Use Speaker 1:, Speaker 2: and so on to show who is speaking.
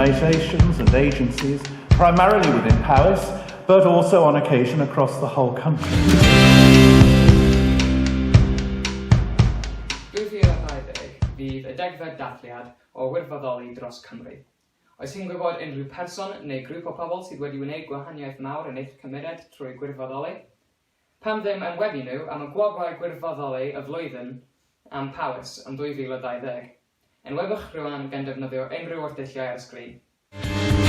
Speaker 1: organisations and agencies, primarily within Powys, but also on occasion across the whole country.
Speaker 2: 2020 fydd y degfed dathliad o wirfoddoli dros Cymru. Oes chi'n gwybod unrhyw person neu grŵp o pobl sydd wedi wneud gwahaniaeth mawr yn eich cymuned trwy gwirfoddoli? Pam ddim enwebu nhw am y Gwobrau Gwirfoddoli y Flwyddyn am Powys yn 2020? Enwebwch rwan gan defnyddio unrhyw o'r dulliau ar y sgrin.